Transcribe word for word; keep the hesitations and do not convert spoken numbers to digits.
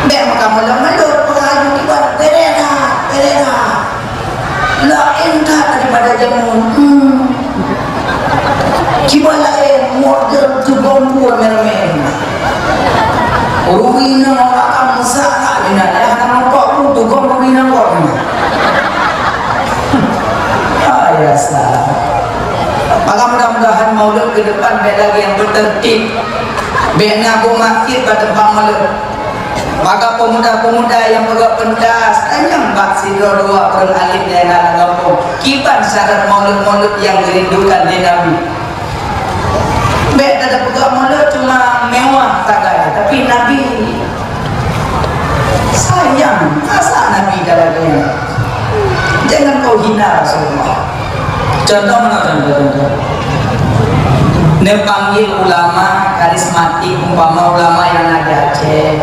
Bèk meukamoe lom meulot, peurayuan kiban, beda, beda. Laén that daripada jameun. Hmm. Kiban laén, model tugom buah mermeh. Ruri nang orang kamu sana, bina, ya, hana nampak pun tugom ruri nang orang. Ah, ya, salah. Maka mudah-mudahan maulud ke depan bèk lagi nyang bertertib. Bèk na bom masjid bak teumpat maulud. Maka pemuda-pemuda nyang peugah pentas, tanyong bak sidroe dua ureueng alim nyang na lam gampông, kiban syarat maulud-maulud nyang dirindukan lé Nabi. Bèk tapeugah maulud cuma mewah sagai, tapi Nabi sayang, masa Nabi dah lagèe nyan? Jangan kau hina Rasulullah. Contoh mana contoh-contoh? Neupanggil ulama karismatik, umpama ulama nyang na di Aceh.